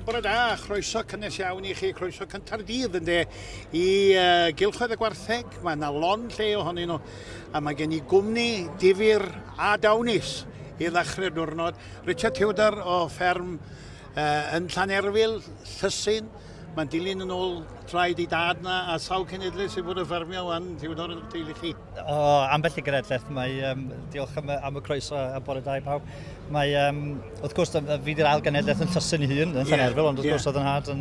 Bore da, chroeso cynnes iawn i chi, croeso cynta'r dydd ynde, i uh, Gylchoedd y Gwartheg, mae yna lon lle ohonyn nhw, a mae gen i gwmni difyr a dawnus i ddechrau'r diwrnod. Richard Tudor o fferm uh, yn Llanerfyl, Llysyn, mae'n dilyn yn ôl traed i dad na a sawl cenedlaeth sydd bod yn ffermio wan, Tudor, yn teulu chi. O, ambell i genedlaeth, mae, um, diolch am, am y croeso a bore da i pawb. Mae, um, wrth gwrs, fi di'r ail genedlaeth yn Llysyn ei hun, yn Llanerfyl, yeah, ond wrth yeah. gwrs oedd yn nhad yn,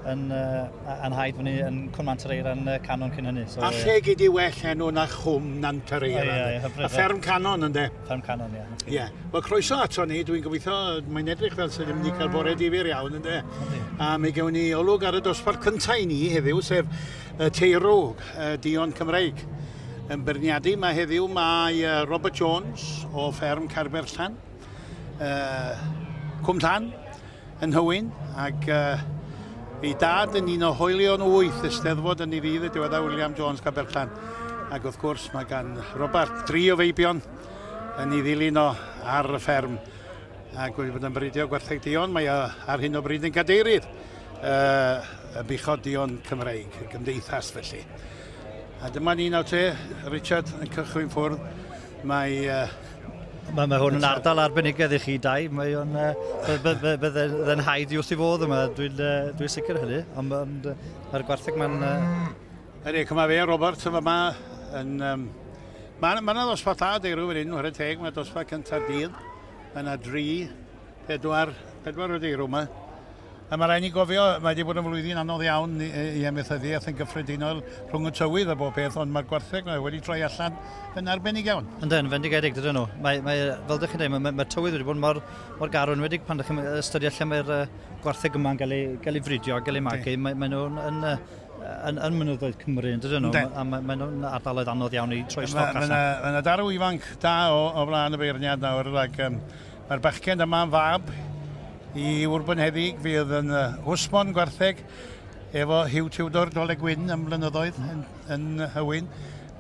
yn, uh, yn haid fyny yn Cwm Nant yr Eira yn Canon cyn hynny. So, a lle yeah. gyd i well enw na Chwm Nant yr Eira? Oh, yeah, yeah, a Fferm Canon, ynddo? Fferm Canon, ie. Ie. Yeah. Wel, croeso ato ni. Dwi'n gobeithio, mae'n edrych fel sydd ddim wedi cael bore difyr iawn, ynddo? A mi gewn ni olwg ar y dosbarth cyntaf i ni heddiw, sef y teirw Dion Cymreig. Yn beirniadu mae heddiw mae Robert Jones o fferm Caerberllan, uh, Cwm Llan, yn Nhywyn, ac uh, ei dad yn un o hoelion wyth y Steddfod yn ei ddydd y diweddar William Jones Caberllan. Ac wrth gwrs mae gan Robert dri o feibion yn ei ddilyn o ar y fferm ac wedi bod yn bridio gwartheg duon. Mae o ar hyn o bryd yn gadeirydd uh, y buchod duon Cymreig, y gymdeithas felly. A dyma ni nawr te, Richard yn cychwyn ffwrdd. Mae uh, Mae, mae hwn yn ardal arbenigedd i chi dau. Mae o'n... Uh, Bydde'n haid i wrth i fodd yma, dwi'n uh, dwi sicr hynny. Ond ond, mae'r gwartheg ma'n... Uh... Ydy, cyma fe, Robert, yma yma yn... Um, Mae yna ma ddosbarth da deirw fan hyn, chwarae teg, mae dosbarth cyntaf dydd. Mae yna dri, pedwar, pedwar o deirw yma. A mae rhaid ni gofio, mae wedi bod yn flwyddyn anodd iawn i, i amaethyddiaeth yn gyffredinol rhwng y tywydd a bob peth, ond mae'r gwartheg mae wedi troi allan yn arbennig iawn. Yndyn, fendigedig dydyn nhw. Mae, mae, fel dych chi'n dweud, mae, mae, mae tywydd wedi bod mor, mor garw, yn wedi pan ydych chi'n ystyried lle mae'r uh, gwartheg yma'n cael ei, gael ei fridio a gael ei magu, mae, mae nhw'n yn, yn, yn mynyddoedd Cymru, yn dydyn nhw, a mae, mae nhw'n ardaloedd anodd iawn i troi stoc allan. Mae yna darw ifanc da o, o flaen y beirniad nawr, ac um, mae'r bachgen yma'n fab I ŵr bonheddig fydd yn hwsmon gwartheg efo Hugh Tudor Dole Gwyn am flynyddoedd yn, yn Hywyn.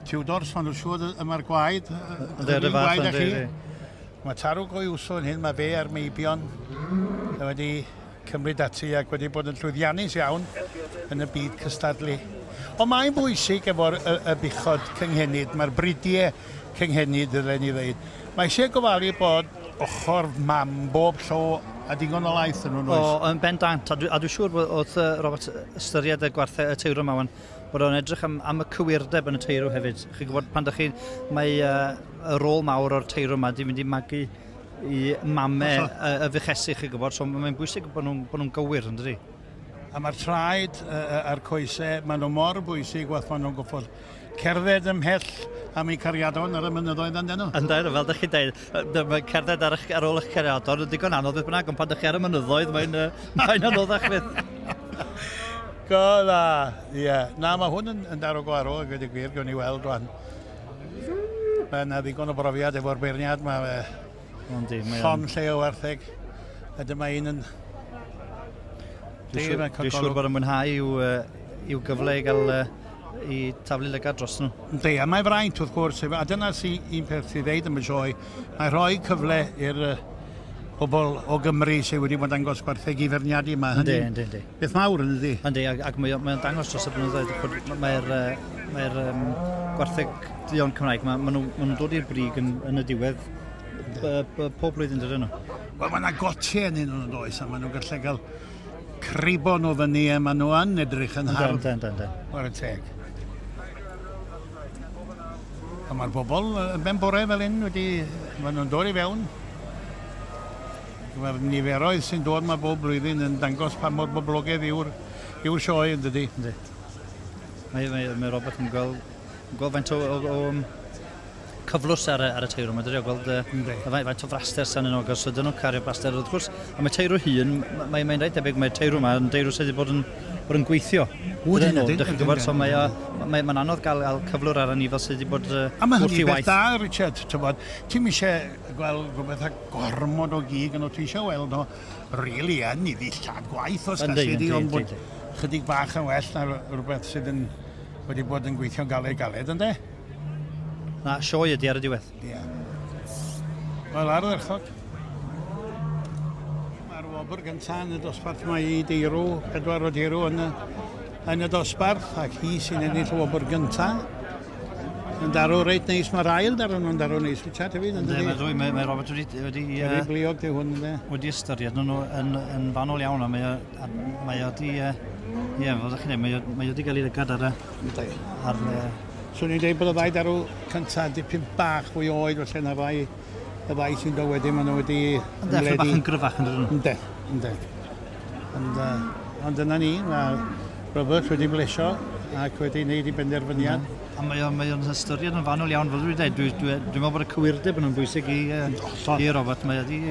Tudor, so nhw'n siŵr yma'r gwaed, yr un gwaed â chi. Mae tarw go iwso yn hyn, mae fe a'r meibion wedi cymryd ati ac wedi bod yn llwyddiannus iawn yn y byd cystadlu. Ond mae'n bwysig efo'r y, y buchod cynghenid, mae'r bridiau cynghenid, ddylen ni ddeud. Mae eisiau gofalu bod ochr mam bob llo a digon o laeth yn nhw'n oes? O, yn bendant, a dwi, a dwi siŵr bod oedd uh, Robert ystyried y gwarthau y teirw yma wan, bod o'n edrych am, am y cywirdeb yn y teirw hefyd. Chi'n gwybod, pan dych chi, mae uh, y rôl mawr o'r teirw yma di mynd i magu i mame y, y fuchesi, chi'n gwybod, so mae'n bwysig bod nhw'n bod nhw gywir, yn dydi? A mae'r traed a'r coesau, maen nhw mor bwysig wath maen nhw'n goffod cerdded ymhell am eu cariadon ar y mynyddoedd on'd nhw? Yndyn, fel dych chi'n dweud, mae cerdded ar, eich, ar ôl eich cariadon yn digon anodd beth bynnag, ond pan dych chi ar y mynyddoedd, mae'n mae anoddach fyth. Go dda, ie. Yeah. Na, mae hwn yn, yn daro go arw, a gweud y gwir, gawn ni weld rwan. Mae yna ddigon o brofiad efo'r beirniad, mae Yndi, mae o'n... Llond lle o wartheg. A dyma un yn... Dwi'n siŵr, dwi siŵr bod yn mwynhau i'w, i'w gyfle i gael i taflu lygad dros nhw. Yndi, a mae fraint wrth gwrs, a dyna sy'n un peth sy'n ddeud am y sioe, mae rhoi cyfle i'r pobl o Gymru sydd wedi bod yn dangos gwartheg i ferniadu. Mae hynny yndi, yndi. beth mawr yn ydy. Yndi, ac, ac mae o'n dangos dros y blynyddoedd bod mae'r mae um, gwartheg duon Cymraeg, mae, mae nhw'n ma nhw dod i'r brig yn, yn y diwedd pob blwyddyn dydyn nhw. Wel, mae yna gotiau yn hyn o'n does, a maen nhw'n gallu cael cribo nhw fyny, a maen nhw yn edrych yn hardd. Yndyn, yndyn, yndyn. Chwarae teg. A mae'r bobl yn ben bore fel hyn wedi... Maen nhw'n dod i fewn. Mae'r niferoedd sy'n dod yma bob blwyddyn yn dangos pa mor boblogaidd yw'r yw sioe yn dydy. Yndi. Mae, mae, mae Robert yn gweld, yn gweld faint o, o, o cyflwrs ar, ar y teirw. Mae dydi o gweld uh, faint o fraster sy'n yno, os ydyn nhw'n cario braster wrth gwrs. A mae teirw hun, mae'n mae reit debyg, mae teirw yma yn deirw sydd wedi bod yn, bod yn gweithio. Wydyn, ydyn. Dych chi'n gwybod, so mae, mae, mae'n anodd gael, gael cyflwr ar anifel sydd wedi bod uh, A mae hynny beth da, Richard, ti'n ti'n eisiau gweld rhywbeth â gormod o gig yn o ti eisiau weld o really yn i ddillad gwaith os gallu di, ond bod chydig bach yn well na rhywbeth sydd yn wedi bod yn gweithio'n galed galed, ynddo? Na, sioe ydi ar y diwedd. Ie. Yeah. Wel, ardderchog. Dyma'r wobr gyntaf yn y dosbarth mae i deirw, pedwar o deirw yn y, yn y dosbarth, ac hi sy'n ennill y wobr gyntaf. Yn darw reit neis, mae'r ail darw nhw'n darw neis, Richard, hefyd, yn dydi? Mae, mae, mae Robert wedi... wedi uh, bliog di hwn, ynddi? Wedi ystyried nhw yn, yn fanwl iawn, a mae o, a mae o di... Ie, uh, fel ydych chi'n dweud, mae o, mae o di gael ei lygad ar y... Ynddi. Ar, uh, Swn i'n dweud bod y ddau darw cyntaf dipyn bach fwy oed felly na ddau, y ddau sy'n dod wedyn, maen nhw wedi ymledu. Ynddi, bach yn gryfach yn dydyn nhw. Ynddi, ynddi. Ond, uh, ond dyna ni, mae Robert wedi blesio ac wedi gwneud ei benderfyniad. Mm. A mae o'n mae o'n ystyried yn fanwl iawn, fel dwi'n dweud, dwi'n dwi, dwi, dwi meddwl bod y cywirdeb yn bwysig i, uh, i Robert. Mae wedi...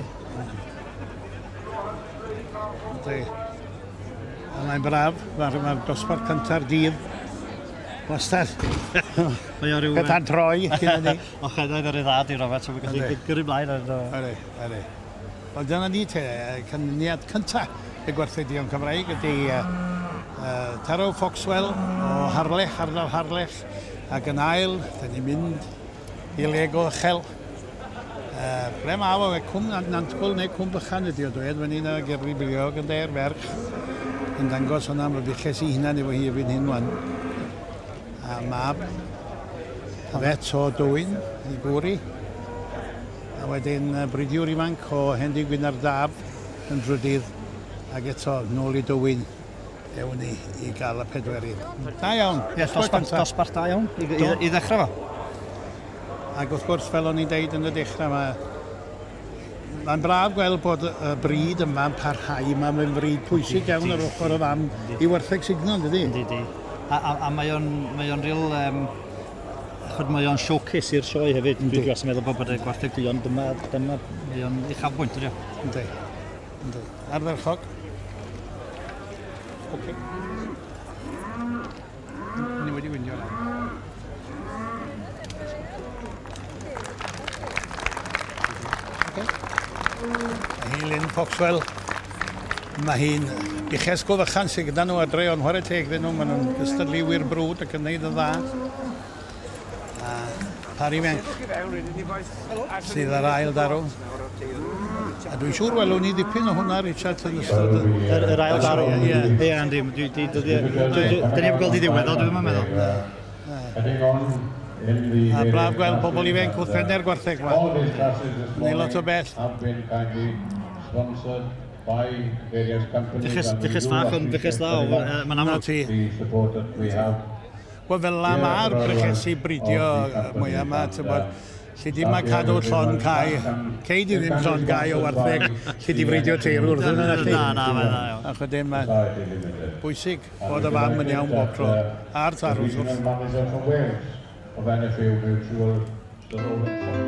Ynddi. A mae'n braf, mae'r mae dosbarth cynta'r dydd wastad. Mae o ryw... Pethau'n troi cyn hynny. O, chedau ar ei ddad i Robert, so mae'n gallu gyrru mlaen. Ydy, ydy. Wel, dyna ni te, canlyniad cyntaf y gwerthedion Cymraeg ydy uh, uh, Taro Foxwell o Harlech, ardal Harlech, ac yn ail, dyn ni'n mynd i le go uchel. Uh, ble mae o, cwm Nantgwl neu cwm Bychan ydy o dweud, fyny na Gerri Biliog yn de'r ferch yn dangos hwnna, mae buches i hunan efo hi erbyn hyn wan. A mab Fet o Dywyn, i gŵr i. A wedyn bridiwr ifanc o Hendy Gwyn ar Daf yn drydydd, ac eto nôl i Dywyn ewn ni i gael y pedwerydd. Da iawn. Ie, dosbarth, dosbarth da iawn i, i, i ddechrau fo. Ac wrth gwrs, fel o'n i'n deud yn y dechrau, mae Mae'n braf gweld bod y bryd yma'n parhau. Mae'n bryd pwysig iawn ar ochr y fam i wartheg sugno, yn dydi? Yndi, di. A, a, a mae o'n, mae o'n real, um, chod, mae o'n showcase i'r sioe hefyd. Yndi. Dwi'n meddwl bod, bod y gwartheg duon, dyma, dyma, mae o'n uchafbwynt, ydy o. Yndi. Yndi. Ardderchog. Oce. Ni wedi wyndio lan. Okay. Mae hi'n Lynn Foxwell. Mae hi'n buches go fychan sydd gyda nhw adre, ond chwarae teg iddyn nhw, maen nhw'n gystadleuwyr brwd ac yn neud yn dda. A Parry Menk sydd ar ail darw. A dwi'n siŵr welwn ni ddipyn o hwnna, Richard, yn ystod y... Yr, yr ail darw? Ie, ie, Andy, dyn ni'n gweld i ddiwedd o, dwi'n meddwl. A braf gweld pobl ifanc wrth fenner gwartheg yma. Neu lot o bell. Dychys fach ond dychys dda, mae'n amlwg. ti. Wel, fel la mae'r brechesu bridio mwyaf yma, ti'n bod, lle di ma cadw llon cae, cei di ddim llon cae o wartheg, lle di fridio teirw wrth yna, Na, na, mae'n dda iawn. Ac wedyn mae bwysig bod y fam yn iawn bob tro, a'r tarw wrth gwrs.